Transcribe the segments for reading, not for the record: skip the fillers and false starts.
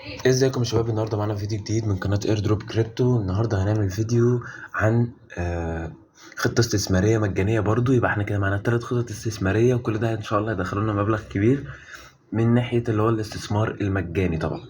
ازيكم يا شباب؟ النهارده معانا فيديو جديد من قناة ايردروب كريبتو. النهارده هنعمل فيديو عن خطه استثمارية مجانية برضو. يبقى احنا كده معانا 3 خطط استثمارية، وكل ده ان شاء الله هيدخل لنا مبلغ كبير من ناحية اللي هو الاستثمار المجاني طبعا.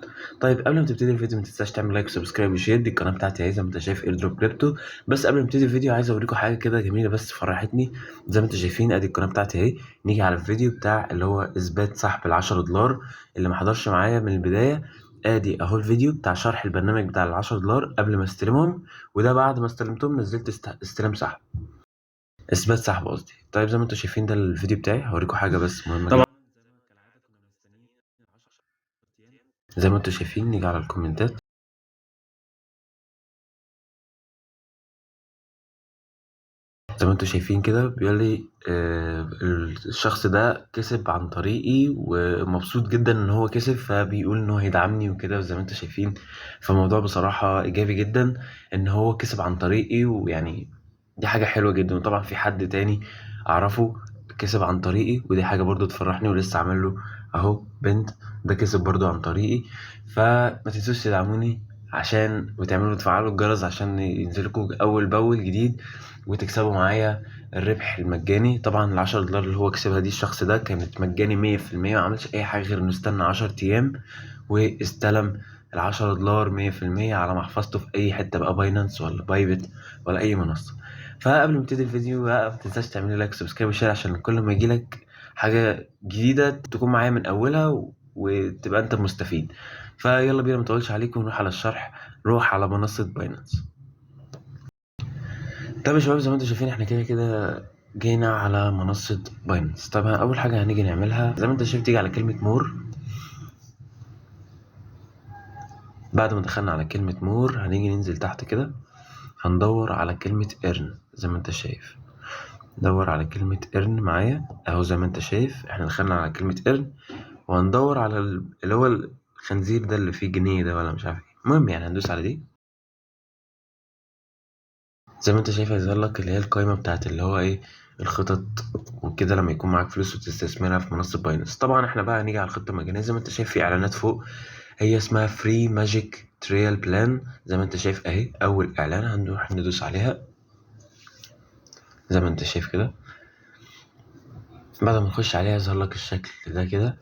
طيب قبل ما تبتدي الفيديو ما تنساش تعمل like و subscribe و share. دي القناة بتاعتي اهي زي ما انت شايف ايردروب كريبتو. بس قبل ما نبتدي الفيديو عايز اوريكم حاجة كده جميلة بس فرحتني. زي ما انتم شايفين ادي القناة بتاعتي اهي. نيجي على الفيديو بتاع اللي هو اثبات سحب ال10 دولار اللي ما حضرش معايا من البداية. ادي اهو الفيديو بتاع شرح البرنامج بتاع ال10 دولار قبل ما استلمهم، وده بعد ما استلمتهم نزلت استلام سحب، اثبات سحب قصدي. طيب زي ما انتم شايفين ده الفيديو بتاعي. هوريكم حاجة بس مهمة طبعا جدا. زي ما انتم شايفين نيجي على الكومنتات. زي ما انتم شايفين كده بيقول لي الشخص ده كسب عن طريقي ومبسوط جدا ان هو كسب، فبيقول ان هو هيدعمني وكده. زي ما انتم شايفين فالموضوع بصراحة ايجابي جدا ان هو كسب عن طريقي، ويعني دي حاجة حلوة جدا. وطبعا في حد تاني اعرفه كسب عن طريقي، ودي حاجة برضو تفرحني، ولسه عامل له اهو بنت ده كسب برضو عن طريقي. فما تنسوش تدعموني عشان وتعملوا تفعلوا الجرس عشان ينزلكوا اول باول جديد وتكسبوا معايا الربح المجاني. طبعا ال10 دولار اللي هو كسبها دي الشخص ده كانت مجاني 100%، ما عملش اي حاجة غير انه استنى 10 ايام واستلم ال10 دولار 100% على محفظته في اي حتة بقى، باينانس ولا بايبت ولا اي منصة. فقبل ما نبتدي الفيديو بقى ما تنساش تعمل like subscribe و share عشان كل ما يجيلك حاجة جديدة تكون معايا من اولها وتبقى انت مستفيد. فيلا بينا ما نطولش عليكم ونروح على الشرح. روح على منصة باينانس. طب يا شباب زي ما انتم شايفين احنا كده كده جينا على منصة باينانس. طب اول حاجة هنيجي نعملها زي ما انت شايف تيجي على كلمة more. بعد ما دخلنا على كلمة more هنيجي ننزل تحت كده هندور على كلمة earn. زي ما انت شايف دور على كلمة earn معايا اهو. زي ما انت شايف احنا دخلنا على كلمة earn وهندور على اللي هو الخنزير ده اللي فيه جنيه ده ولا مش عارف ايه. المهم هندوس على دي. زي ما انت شايف هيظهر لك اللي هي القايمة بتاعت اللي هو ايه الخطط وكده لما يكون معاك فلوس وتستثمرها في منصة باينانس. طبعا احنا بقى هنيجي على الخطة المجانية. زي ما انت شايف في اعلانات فوق هي اسمها free magic trial plan. زي ما انت شايف اهي اول اعلان هنروح ندوس عليها زي ما انت شايف كده. بعد ما نخش عليها يظهر لك الشكل ده كده.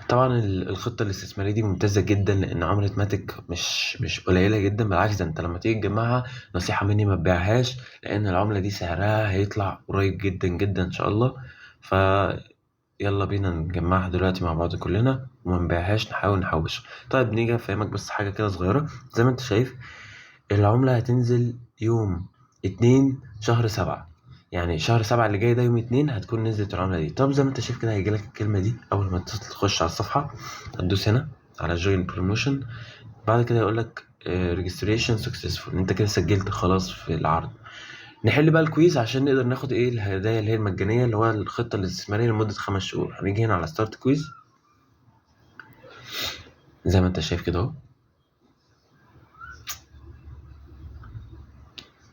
طبعا الخطة الاستثمارية دي ممتازة جدا لأن عملة ماتيك مش قليلة جدا، بالعكس ده انت لما تيجي تجمعها نصيحة مني ما تبيعهاش لأن العملة دي سعرها هيطلع قريب جدا جدا إن شاء الله. فيلا بينا نجمعها دلوقتي مع بعض كلنا وما نبيعهاش، نحاول نحوشها. طيب نيجي أفهمك بس حاجة كده صغيرة. زي ما انت شايف العملة هتنزل يوم 2 شهر 7، يعني شهر 7 اللي جاي ده يوم 2 هتكون نزلت العملة دي. طب زي ما انت شايف كده هيجيلك الكلمة دي أول ما تخش على الصفحة، هتدوس هنا على join promotion. بعد كده يقولك، registration successful، انت كده سجلت خلاص في العرض. نحل بقى ال quiz عشان نقدر ناخد ايه الهدايا اللي هي المجانية اللي هو الخطة الاستثمارية لمدة 5 شهور. هنيجي هنا على start quiz زي ما انت شايف كده اهو.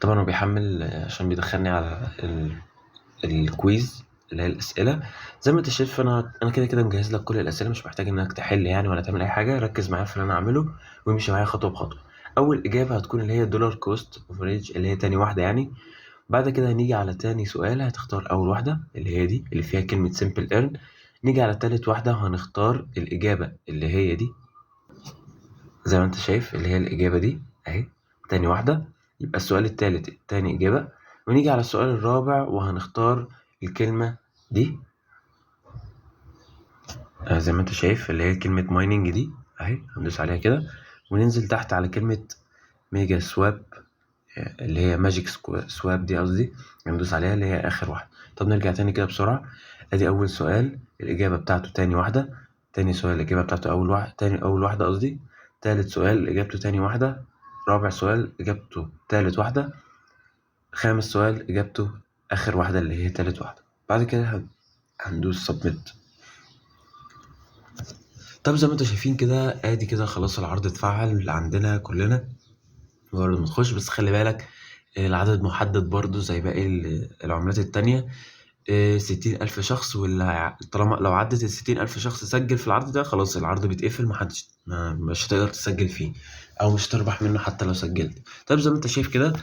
طبعا هو بيحمل، عشان بيدخلني على ال quiz اللي هي الأسئلة. زي ما انت شايف انا كده كده مجهز لك كل الأسئلة، مش محتاج انك تحل ولا تعمل اي حاجة. ركز معايا في اللي انا عامله وامشي معايا خطوة بخطوة. أول إجابة هتكون اللي هي dollar cost average اللي هي تاني واحدة. بعد كده هنيجي على تاني سؤال هتختار أول واحدة اللي هي دي اللي فيها كلمة simple earn. نيجي على تالت واحدة وهنختار الإجابة اللي هي دي زي ما انت شايف اللي هي الإجابة دي أهي تاني واحدة، يبقى السؤال التالت تاني إجابة. ونيجي على السؤال الرابع وهنختار الكلمة دي، زي ما انت شايف اللي هي كلمة mining دي اهي، هندوس عليها كده وننزل تحت على كلمة mega swap، اللي هي magic swap دي قصدي، هندوس عليها اللي هي آخر واحدة. طب نرجع تاني كده بسرعة. ادي أول سؤال الإجابة بتاعته تاني واحدة، تاني سؤال الإجابة بتاعته أول واحدة، تاني أول واحدة قصدي، تالت سؤال إجابته تاني واحدة، رابع سؤال إجابته تالت واحدة، خامس سؤال إجابته آخر واحدة اللي هي تالت واحدة. بعد كده هندوس submit. طب زي ما انتوا شايفين كده ادي كده خلاص العرض اتفعل عندنا كلنا مجرد ما تخش. بس خلي بالك العدد محدد برضو زي باقي العملات التانية. 60,000 شخص، واللي طالما لو عدت ال60,000 شخص سجل في العرض ده خلاص العرض بيتقفل، محدش مش هتقدر تسجل فيه او مش هتربح منه حتى لو سجلت. طيب زي ما انت شايف كده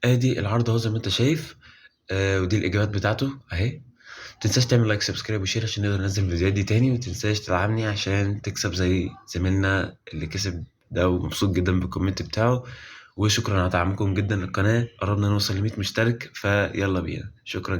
ادي العرض اهو زي ما انت شايف، ودي الاجابات بتاعته اهي. متنساش تعمل like subscribe و share عشان نقدر ننزل الفيديوهات دي تاني، ومتنساش تدعمني عشان تكسب زي زميلنا اللي كسب ده ومبسوط جدا بال comment بتاعه. وشكرا على دعمكم جدا للقناة، قربنا نوصل ل 100 مشترك، فيلا بينا. شكرا.